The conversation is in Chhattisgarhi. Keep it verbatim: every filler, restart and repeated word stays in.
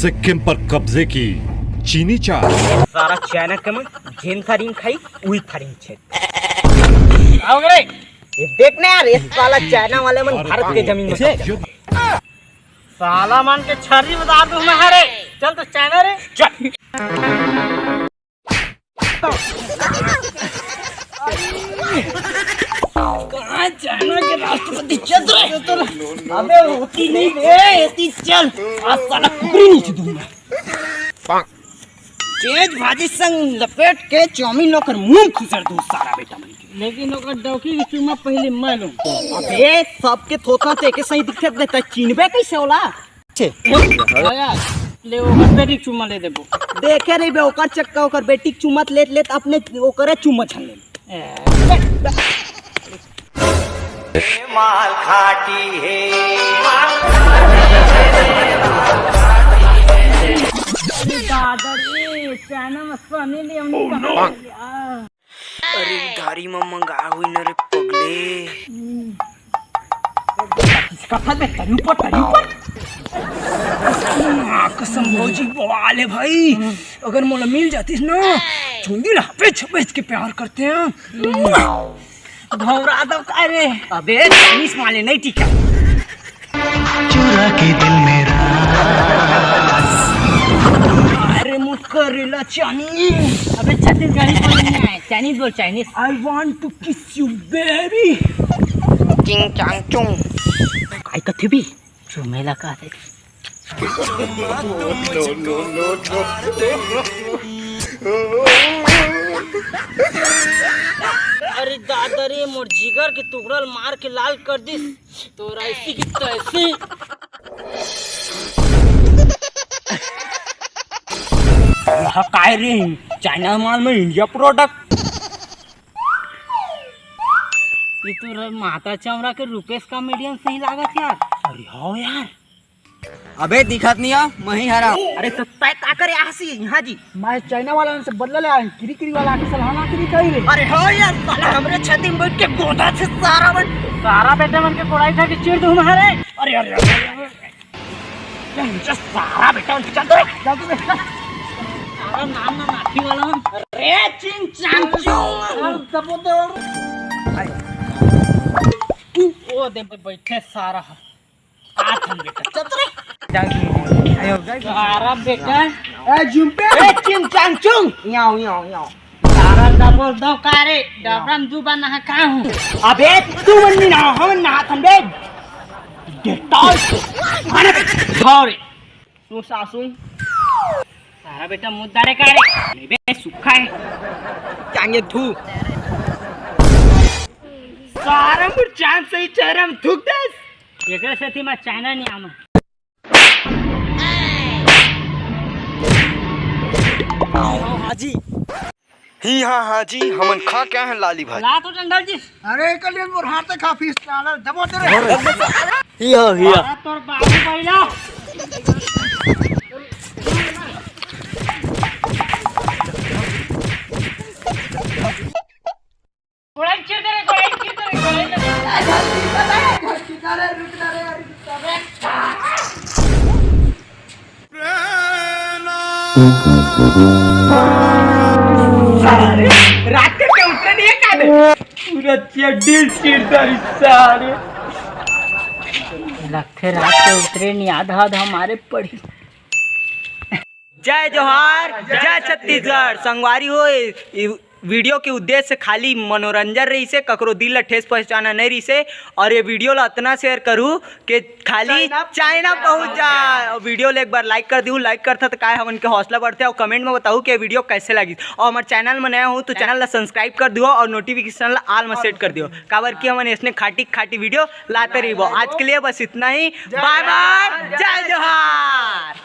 सिक्किम पर कब्जे की चीनी चाय। सारा चाइना के मन जेन थारिन खाई, उही थारिन छेद। आओ रे। ये देख ना यार, ये साला चाइना वाले मन भारत के जमीन में कब्जा। साला मन के छर्री में डाल दूं मैं रे। चल तो चाइना रे, चल। कहाँ चाइना के राष्ट्रपति चल रहे? अबे होती नहीं बे, ऐसी चल। आज साला कुकरी नहीं दूंगा। तेज भाजी संग लपेट के चाउमीन लोकर मुंह खुसर दूं सारा बेटा मन के। लेकिन ओकर डौकी के चुम्मा पहले मैं लूं। अबे सबके थोथा ते के सही दिखत देता, चिन्हबे कैसे होला? छे। हाँ यार, ले ओकर बेटी के चुम्मा ले देबो। देखे रहिबे ओकर चक्का, ओकर बेटी के चुम्मा लेत लेत अपने ओकरे चुम्मा छन ले। ए, माल खाटी है। दादा रे, चाइना में सनी लियोन कहाँ गया? अरे, उधारी म मंगाए हुई न रे पगले। कथा में तरी ऊपर, तरी ऊपर। माँ कसम भौजी बवाल है भाई। अगर मोला मिल जातीस ना, चुंदी ला हपेच हपेच के प्यार करते हैं। घबरा दो का रे? अबे, चाइनीज वाले नहीं टिका। चुरा के दिल मेरा। अरे मुझ करेला चाइनीज। अबे छत्तीसगढ़ी बोल नहीं आए, चाइनीज बोल, Chinese. I want to kiss you, baby। चिंग चांग चुंग। काय कथे भी? चुमेला का है? अरे दादा रे, मोर जिगर के टुकड़ा ल मार के लाल कर दिस। तोर ऐसी की तैसी। वह काय रे, चाइना माल में इंडिया प्रोडक्ट। ये तो र-, माता चौरा के रूपेश कॉमेडियन सही लागत यार। अरे हाँ यार। अबे दिखत नहीं हो, मही हरा। अरे तो तय का करे आसी यहाँ जी? मैं चाइना वाला से बदला ले आए, किरी किरी वाला आके सलाह ना किरी कही रे। अरे हो यार, साला हमरे छाती में बैठ के गोदा से सारा मन, सारा बेटा मन के कोड़ाई था कि चिर दूं मारे। अरे, अरे, अरे, अरे, अरे। ये मुझे सारा बेटा, चल तो रे, चल तो रे। सारा नाम ना नाथी वाला मन। अरे चिन चांचू। हम सब बोलते हो। ओ दे बैठे सारा। आ थन बेटा, चल तो रे। जाओ, आयो, जाओ। सारा बेटा। ए, जुम्पे। ए, चिन चांग चुंग। याओ, याओ, याओ। सारा डबल दो का रे, डबरम दू बार नहा का हूँ। अबे, तू मन नहीं नहा, हम नहा थन बे। डेटॉल से। माने बे। सॉरी। सू सासू। सारा बेटा मुद्दा रे का रे। नहीं बे, सुखा है। चांगे थू। सारा मुर चांद सही चेहरा में थूक दे। एकरे सेती मैं चाइना नहीं आमा। हाजी। ही हाँ, हाँ जी, हमन खा क्या है लाली भाई? ला तो डंडल जी। अरे, कल दिन मोर हाथ खा फीस डालर, दबो तेरे। ही हाँ, ही हाँ। तोर बाबू बैला। गोड़ाई चीर दे रे, गोड़ाई चीर दे रे, गोड़ाई चीर दे रे। रात के क्या उतरे नहीं है क्या बे? पूरा चड्डी चीर डाली सारे। लगथे रात के उतरे नहीं, आधा आधा मारे पड़ी। जय जोहार, जय छत्तीसगढ़। संगवारी हो, ये वीडियो के उद्देश्य खाली मनोरंजन रहिसे, ककरो दिल ला ठेस पहुंचाना नहीं रहिसे। और ये वीडियो ला अतना शेयर करू कि खाली चाइना पहुंच जाए। और वीडियो ला एक बार लाइक कर दिहू, लाइक करथा तो काय हमन के हौसला बढ़थे। और कमेंट में बताहू कि ये वीडियो कैसे लगी। और हमारे चैनल में नया हो तो चैनल ला सब्सक्राइब कर दिहू और नोटिफिकेशन ला ऑल में सेट कर दिहू, काबर कि हमन इसने खाटी खाटी वीडियो लाते रहिबो। आज के लिए बस इतना ही। बाय बाय, जय जोहार।